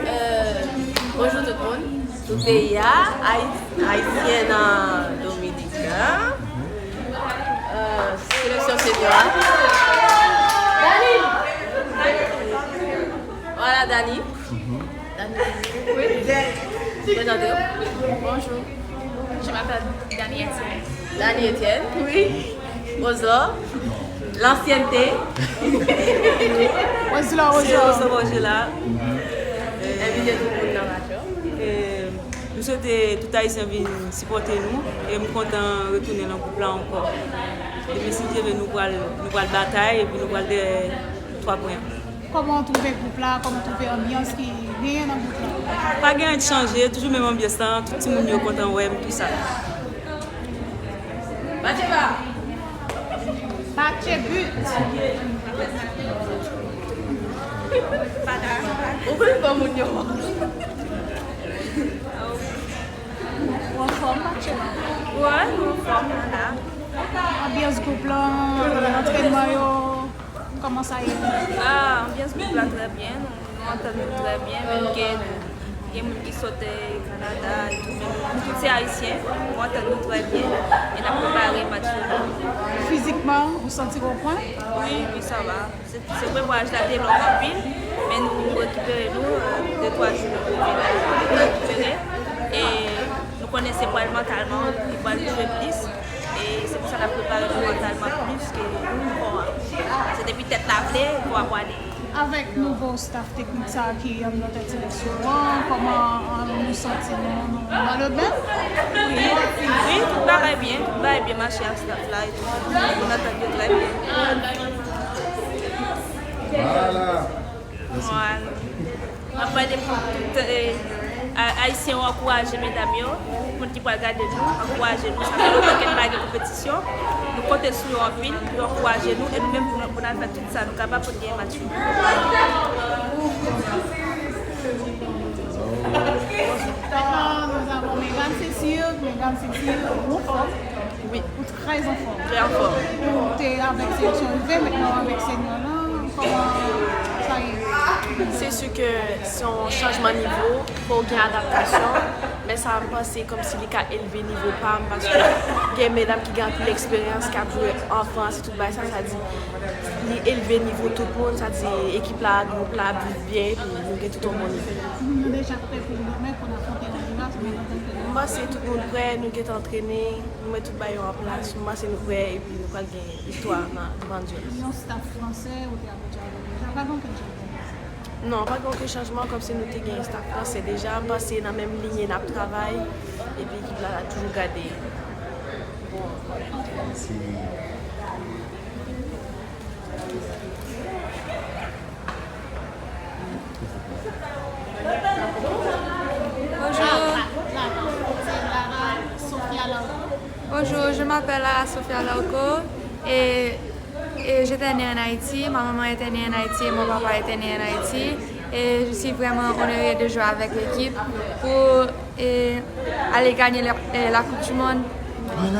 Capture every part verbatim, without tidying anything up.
Euh, bonjou tout moun. Tout peyi a, Ay- Ayisyen nan Dominiken. Euh, seleksyon senyo a. Dani! Voilà, Dani. Dani. Oui. Prezante w. Bonjou. Je m'appelle Dani Etienne. Dani Etienne, oui. Ozo. L'ancienneté. Ozo, Ozo. Ozo Borgela. Envite tout moun nan match yo. E, m swete tout Ayisyen vin sipòte nou. E m kontan retounen nan gwoup la ankò. Demen si Dye vle, nou pral, nou pral batay epi nou pral dèyè twa pwen. Kòman w twouve gwoup la? Kòman w twouve anbyans ki genyen nan gwoup la? Pa gen anyen ki chanje, toujou menm anbyans lan, tout timoun yo kontan wè m, tou sa. Match ba! Match but! Ou konn fè moun yo. Ou anfòm, match ba? Wè, nou anfòm, nou la. Anbyans gwoup lan, antrènman yo. Kòman sa ye? Ah, anbyans gwoup la trè byen. Nou, nou antann nou trè byen, menm ke gen moun ki sot, eh, Kanada e tou, men nou tout se Ayisyen. Nou antann nou trè byen e n ap prepare match yo. Fizikman, ou santi w o pwen? Wi, wi, sa va. Se, se pre vwayaj la te long anpil, men nou rekipere nou, eh, de twa jou nou rekipere. E nou konnen se pral mantalman ki pral jwe plis. E se pou sa n ap prepare nou mantalman plis ke kò a. Paske depi tèt la vle, kò a pwale. Avèk nouvo staff teknik sa a ki anndan tèt seleksyon an, kòman, euh, nou santi nou, nou dans le bain? Wi, wi, tout bagay byen, tout bagay byen mache ak staff la e tou. Moun antann yo trè byen. Voilà. Mwen, mwen pale pou tout, eh, a- Ayisyen yo ankouraje medam yo, tout moun ki pral gade nou, ankouraje nou. Sa fè lontan ke n pa gen konpetisyon. Nou konte sou yo anpil pou yo ankouraje nou e nou menm pou nou, pou n al fè tout sa nou kapab pou n genyen match yo. Maintenant, nous avons Mesdames Cécile. Mesdames Cécile, ou anfòm? Wi. Ou trè anfòm. Trè anfòm. Ou te avèk seleksyon U V, mentnan w avèk senyo lan, kòman sa ye? Se si ke se yon chanjman nivo, fò w gen adaptasyon, men sa m panse kòmsi li ka elve nivo pa m, paske gen medam ki gen anpil eksperyans, k ap jwe an Frans e tout bagay sa, sa di li elve nivo tout moun, sa di ekip la, gwoup la ap viv byen, epi nou gen tout yon bon nivo. Nou deja prè pou demen pou n afwonte Ondiras, men antanke nou. M panse tout moun prè, nou gentan antrene, nou met tout bagay yo an plas, m panse nou prè, epi nou pral gen viktwa nan, devan Dye. Yon staff fransè, ou te abitye avè l deja, pa gen okenn chanjman? Non, pa gen okenn chanjman, kòmsi nou te gen staff fransè deja, m panse nan menm linye n ap travay, epi ekip la toujou gade bon. Mèsi. Bonjour. Bonjour, je m'appelle Lara Sofia Larco et, et j'étais née en Haïti. Ma maman était née en Haïti et mon papa était né en Haïti. Et je suis vraiment honorée de jouer avec l'équipe pour et aller gagner la, eh, la Coupe du Monde. Voilà.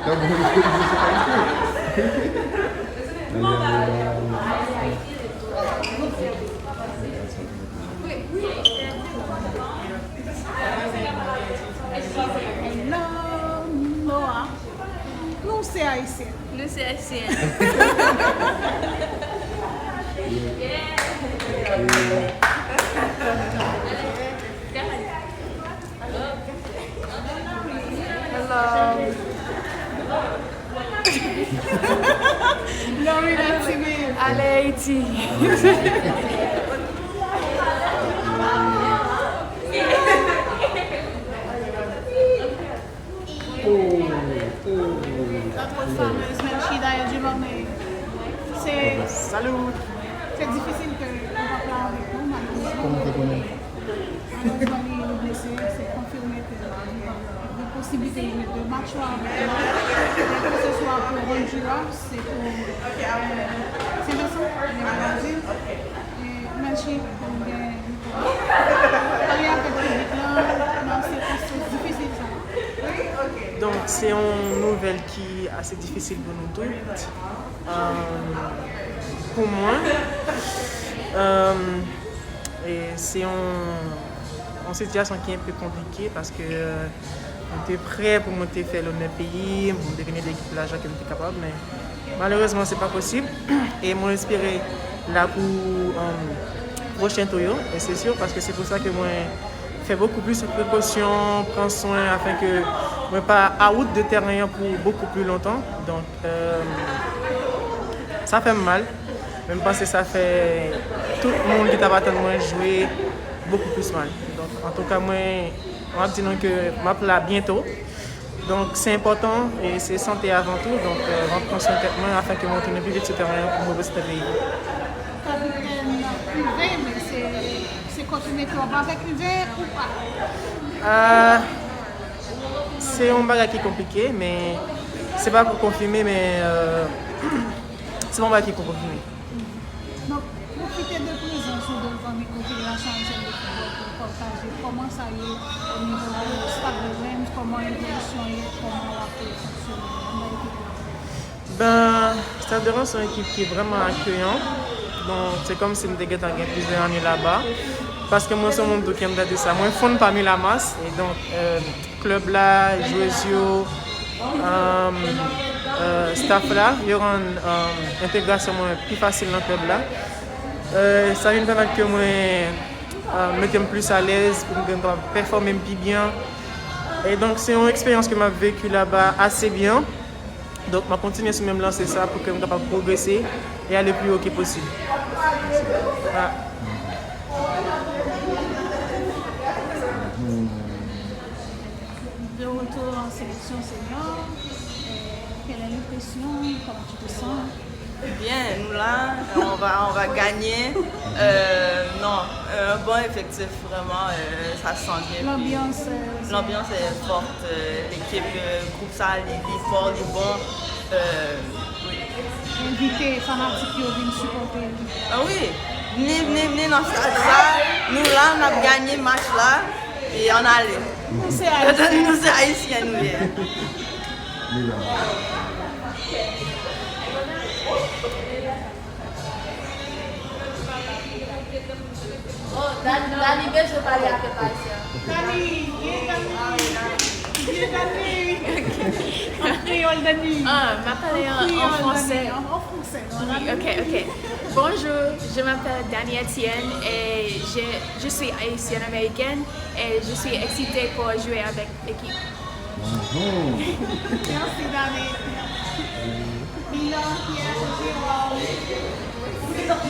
Aïe, aïe, aïe. Aïe, aïe, aïe. Se ayisyen. Nou se ayisyen. Hello. Lorena Timid. Ale Ayiti. Notre fameuse Melchie Dayel Dieudonné. Se, se difisil ke ou pa la avèk nou, malerezman. Malerezman, li, li blese, se konfime ke li gen posiblite de match la avèk nou. Ke se swa pou Honduras, se pou, euh, Saint Vincent, men Brazil. E Melchie, pou gen Pale avèk piblik lan nan sikonstans difisil sa yo. Donk, se yon nouvèl ki ase difisil pou nou tout. Euh, pou mwen, euh, e se yon, yon sitiyasyon ki enpe konplike paske, euh, mwen te prè pou mwen te fè lonè peyi m, pou mwen te vini de ekip la jan ke m te kapab, men malerezman, se pa posib. E mwen espere la pou, um, pwochen tou yo, e se si, paske se pou sa ke mwen fè bokou plis prekosyon, pran swen, afin ke mwen pa out de tèren an pou bokou pli lontan. Donk, um, sa fè m mal, men m panse sa fè tout moun ki t ap atann mwen jwe bokou plis mal. Donk, antouka, mwen, m ap di nou ke m ap la byento. Donk, se enpòtan, e se sante avan tou. Donk, euh, m ap pran swen tèt mwen afin ke mwen tounen pi vit sou tèren an pou mwen reprezante peyi. Kapitèn Uve, men se, se kòz ou mete w ap avèk Uve ou pa? Euh, se yon bagay ki konplike, men se pa pou konfime, men, euh, se yon bagay ki konfime. Donk, pwofite de prezans ou devan mikwo Federasyon Ayisyèn de Foutbòl pou w pataje kòman sa ye o nivo de Stade de Reims, kòman evolisyon ye, kòman w ap fonksyone anndan ekip la. Ben, Stade de Reims se yon ekip ki vrèman akeyan. Donk, se kòmsi m te gentan gen plizyè ane laba. Paske mwen se yon moun tou ki renmen gade sa. Mwen fonn pami lamas. E donk, euh, klèb la, jwez yo, um, euh, staff la, yo rann, um, entegrasyon mwen pi fasil nan klèb la. Euh, sa vin pèmèt ke mwen, euh, mete m plis alèz pou m gen kapab pèfòme m pi byen. E donk, se yon eksperyans ke m ap veki laba ase byen. Donk, m ap kontinye sou menm lanse sa pou ke m kapab pwogrese e ale pi wo ke posib. Ah. De retour en sélection senior, euh, quelle est l'impression? Comment tu te sens? Bien, nous là, on va, on va gagner. Euh, non, un bon effectif, vraiment, euh, ça se sent bien. Puis, l'ambiance, euh, c'est l'ambiance est forte, euh, l'équipe, euh, groupe ça, li, li fò, li bon. Euh, wi. Envite fanatik yo vin sipòte ekip la. Ah wi, vini, vini, vini nan stad sa, nou la, n ap ganye match la, e ann ale. Nou se Ayisyen. Nou se Ayisyen, nou ye. Li la. Oh, Dani, Dani bezwen pale ak pèp ayisyen. Dani, byen Dani. Byen Dani. An kreyòl, Dani. Ah, m ap pale an, an fransè. An fransè, non, Dani. Oui, ok, ok. Bonjour, je m'appelle Dani Etienne et je, je suis haïtienne américaine et je suis excitée pour jouer avec l'équipe. Mhm. Merci, Dani. Milan Pierre Jérôme.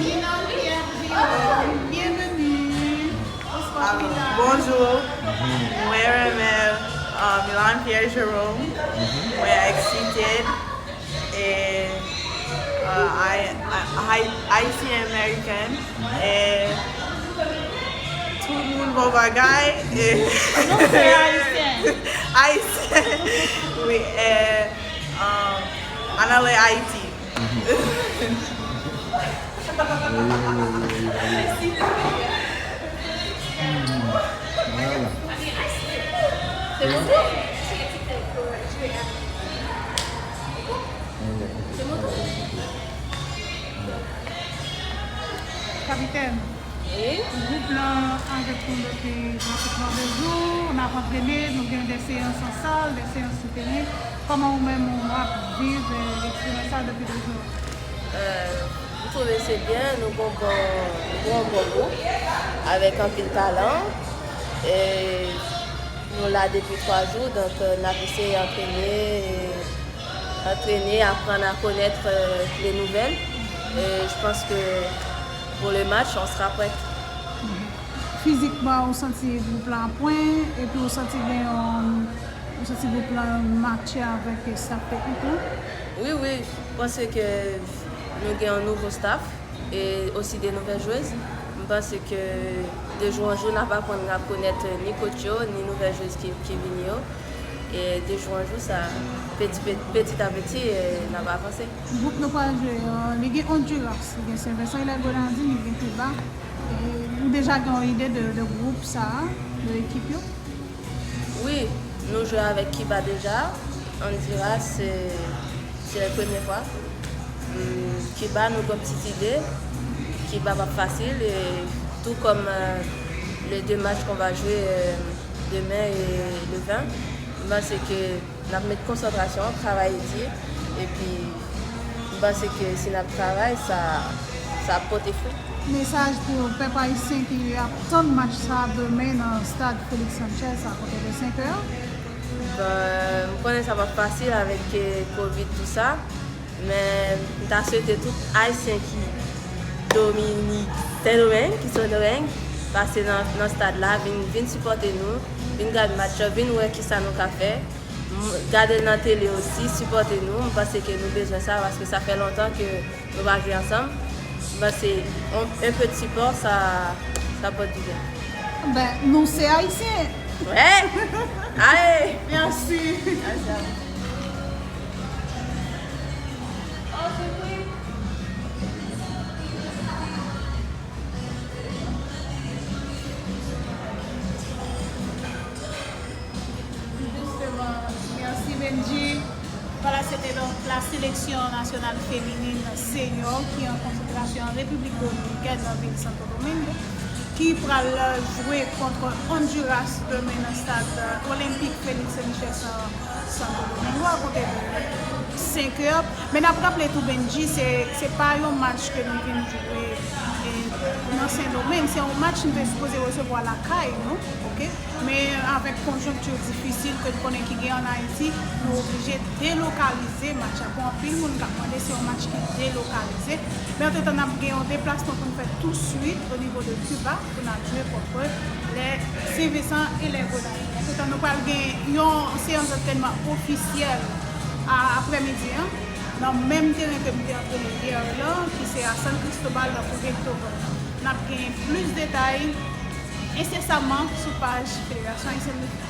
Milan Pierre Jérôme, bienvenue. Bonsoir, Milan. Bonjour. Mhm. Mwen renmen, uh, Milan Pierre Jérôme. Mhm. Mwen excited. E, uh, I, I, I, Haitian American. E tout moun bon bagay. E nou se Ayisyen. Ayisyen. Wi, e, um, ann ale Ayiti. Voilà. Kapitèn, Wi. Gwoup lan avèk nou depi pratiquement de jou, n ap antrene, nou gen de seyans an sal, de seyans sou teren. Kòman ou menm ou ap viv, eh, eksperyans sa depi de jou? Eh, m twouve se byen, nou gon bon, nou gon bon gwoup avèk anpil talan. E nou la depi twa jou, donk, eh, n ap eseye antrene, antrene, aprann a konèt, eh, le nouvèl. E je pense que pour le match, on sera prêt. Fizikman, ou santi gwoup la an pwen, epi ou santi gen yon, ou santi gwoup la matche avèk staff teknik lan? Wi, wi, m panse ke nou gen yon nouvo staff e osi de nouvèl jwez. M panse ke de jou an jou, n ap aprann, n ap konèt ni coach yo, ni nouvèl jwez ki, ki vini yo. E de jou an jou, sa, peti, peti, peti a peti, e, n ap avanse. Gwoup nou pral jwe, eh, li gen Honduras, li gen Saint Vincent et les Grenadines, li gen Kiba. E ou deja gen yon ide de, de gwoup sa a, de ekip yo? Wi, nou jwe avèk Kiba deja. Honduras, se, se premye fwa. Hmm, Kiba, nou gen yon ti ide. Kiba p ap fasil, e tou kòm, eh, les deux matchs qu'on va jouer, eh, demain et le vingt, m panse ke n ap met konsantrasyon, travay di, epi m panse ke si n ap travay, sa, sa ap pote fwi. Mesaj pou pèp ayisyen ki ap tann match sa a demen nan stad Félix Sanchez a konte de senk è. Bon, m konnen sa p ap fasil avèk, eh, kovid, tou sa, men m ta swete tout Ayisyen ki Dominik, Sendomeng, ki Sendomeng, pase nan, nan stad la, vin, vin sipòte nou, vin gad match yo, vin wè kisa nou ka fè. M-, gade l nan tele osi, sipòte nou. M panse ke nou bezwen sa, paske sa fè lontan ke nou pa jwe ansanm. M panse yon, un peu de support, sa, sa pote du bien. Ben, nou se Ayisyen. Wè! Aye! Mèsi. Mèsi a ou. Justement, merci Benji. Voilà, c'était donc la sélection nationale féminine senior qui est en consultation en République dominicaine, dans la ville Santo Domingo, qui pral jouer contre Honduras demain dans le stade olympique Félix Sanchez Santo Domingo, a konte de senk è. Men n ap raple tou, Benji, se, se pa yon match ke nou vin jwe, e, nan Sendomeng. Se yon match nou te sipoze resevwa lakay nou, oke? Men avèk konjonkti difisil ke n konnen ki gen ann Ayiti, nou oblije delokalize match la. Pou anpil moun k ap mande, se yon match ki delokalize. Men antretan, n ap gen yon deplasman pou n fè touswit o nivo de Kiba pou n al jwe kont les Saint Vincent et les Grenadines. Antretan, nou pral gen yon seyans antrenman ofisyèl a, aprèmidi an, nan menm teren ke m te antrene yè lan, ki se a San Cristobal, nan Puerto Rico. N ap gen plis detay ensesaman sou paj Federasyon Ayisyèn de Foutbòl.